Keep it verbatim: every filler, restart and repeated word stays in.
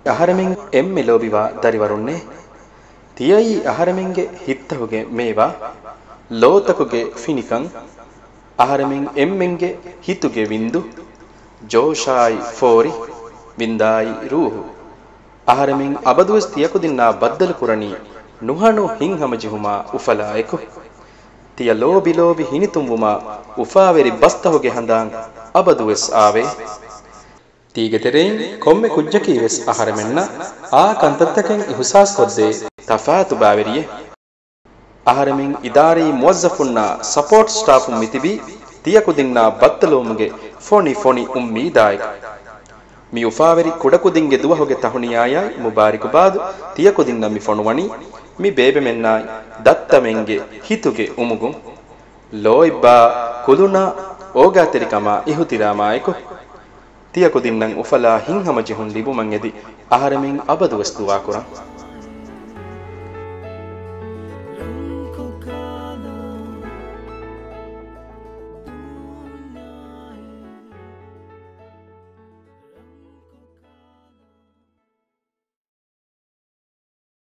އަހަރެމެން އެންމެ ލޯބިވާ ދަރިވަރުންނޭ. ތިޔައީ އަހަރެމެންގެ ހިތްތަކުގެ މޭވާ، ލޯތަކުގެ ފިނިކަން، އަހަރެމެން އެންމެންގެ ހިތުގެ ވިންދު، ޖޯޝާއި ފޯރި، ވިންދާއި ރޫހު. އަހަރެމެން އަބަދުވެސް ތިޔަކުދިންނާ ބައްދަލުކުރަނީ ނުހަނު ހިތްހަމަޖެހުމާ އުފަލާއެކު. ތިޔަ ލޯބި ލޯބި ހިނިތުންވުމާ އުފާވެރި ބަސްތަހުގެ ހަނދާން އަބަދުވެސް އާވޭ. ތީގެ ތެރެއިން ކޮންމެ ކުއްޖަކީވެސް އަހަރެމެންނަށް އާ ކަންތައްތަކެއް އިހުސާސްކޮށްދޭ ތަފާތު ބާވެރިއެއް. އަހަރެމެން އިދާރީ މުވައްޒަފުންނާ ސަޕޯޓް ސްޓާފުން މިތިބީ ތިޔަކުދިންނާ ބައްދަލުވުމުގެ ފޮނި ފޮނި އުއްމީދާއެކު. މި އުފާވެރި ކުޑަކުދިންގެ ދުވަހުގެ ތަހުނިޔާޔާއި މުބާރިކުބާދު ތިޔަކުދިންނަށް މި ފޮނުވަނީ މި ބޭބެމެންނާއި ދައްތަމެންގެ ހިތުގެ އުމުގުން. ލޯތްބާ، ކުލުނާ، އޯގާތެރިކަމާ އިހުތިރާމާއެކު. ތިޔަކުދިންނަށް އުފަލާ ހިތްހަމަޖެހުން ލިބުމަށް އެދި އަހަރެމެން އަބަދުވެސް ދުޢާކުރަން.